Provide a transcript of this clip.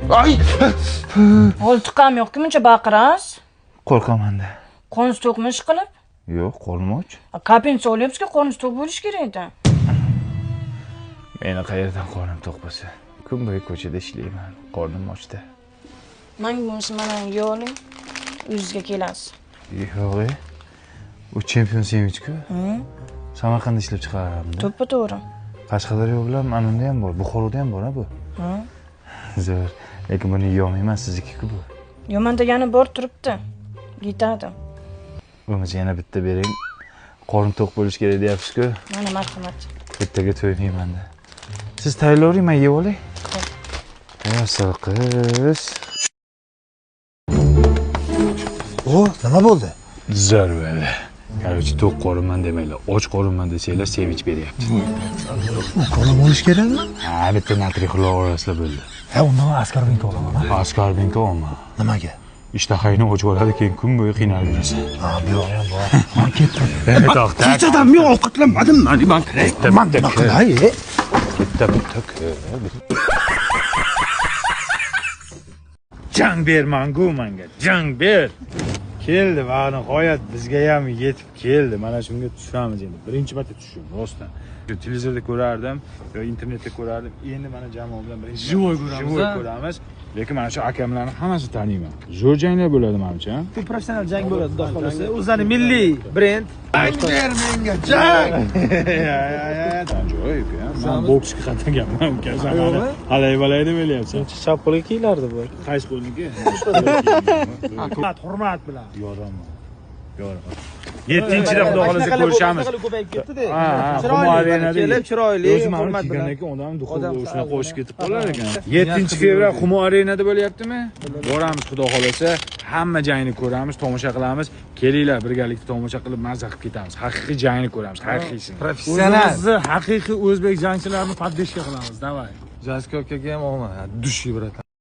Ay! Oltiqam yo'q-ku, muncha baqirasiz. Qo'rqaman-da. Qorningiz to'qmi ish qilib? Yo'q, qornim och. Kapinsa olyapsiz-ku, qorningiz to'q bo'lishi kerak edi. Meni qayerdan qornim to'q bo'lsa? Kun bo'yi ko'chada ishlayman, qornim ochda. Manga bo'lmasa mana yo'ling. O'zizga kelasiz. Yo'q, e. U chempion sendvichku. Samarqandda ishlab chiqaramdi. To'ppa-to'g'ri. Qashqadaryo bilan mana unda ham bor, Buxoroda ham bor ha bu. Zo'r. Lekin buni yeyolmayman, sizniki-ku bu. Yo'q, menda yana bor turibdi. Yetadi. Bo'lmasa yana bitta bering. Qorin to'q bo'lishi kerak deyapsiz-ku. Mana marhamat. Bittaga to'ymayman-da. Siz tayyorlavering, men yeb olay. Asal qiz. O, nima bo'ldi? Zo'r bo'ldi. Короче, to'q qorinman demanglar, och qorinman desanglar sevich beryapti. Ukol olish kerakmi? Ha, bitta natriy xlor orasida bo'ldi. Ha, undan askarbinka olaman. Askarbinka olma. Nimaga? Ishtahangni ochib oladi, keyin kun bo'yi qiynalib yurasan. Ha, bu yog'i ham bor. Man ketdim. To'xta. Kechadan men ovqatlanmadim, man kiray. Man nima qilay? Bitta bitta kir. Jang ber mangu manga, jang ber. Keldi va nihoyat bizga ham yetib keldi. Mana shunga tushamiz endi. Birinchi marta tushim rostdan. Televizorda ko'rardim, yo internetda ko'rardim. Endi mana jamoa bilan birinchi Живой ko'ramiz, Живой ha? ko'ramiz. Lekin mana shu akamlarni hammasini taniyman. Zo'r janglar bo'ladi menimcha. Bu professional jang bo'ladi, xudo xohlasa. O'zlari milliy brend. Ber menga jang. Joy uka. Man boksga qatnaganman uka. Sen mani alay balay deb o'ylayapsan. Chap qo'lga kiyilardi bu. Qaysi qo'lniki? Hurmat, hurmat bilan. Yoraman. Yoraman. 7-da xudo xohlasa ko'rishamiz. Ko'payib ketdi-da. Ha, Humo arenada kelib, chiroyli, O'zi mana hurmat bilan. kiygandan keyin odam duxi Odam shunaqa qo'shib ketib qolar ekan. 7-fevral Humo arenada bo'lyaptimi? Boramiz xudo xohlasa, hamma jangni ko'ramiz, tomosha qilamiz. Kelinglar, birgalikda tomosha qilib mazza qilib ketamiz. Haqiqiy jangni ko'ramiz, haqiqiysini. Professional. O'zimizni haqiqiy o'zbek jangchilarini поддержка qilamiz, давай. Jasko akaga ham omad. Dushi bratан.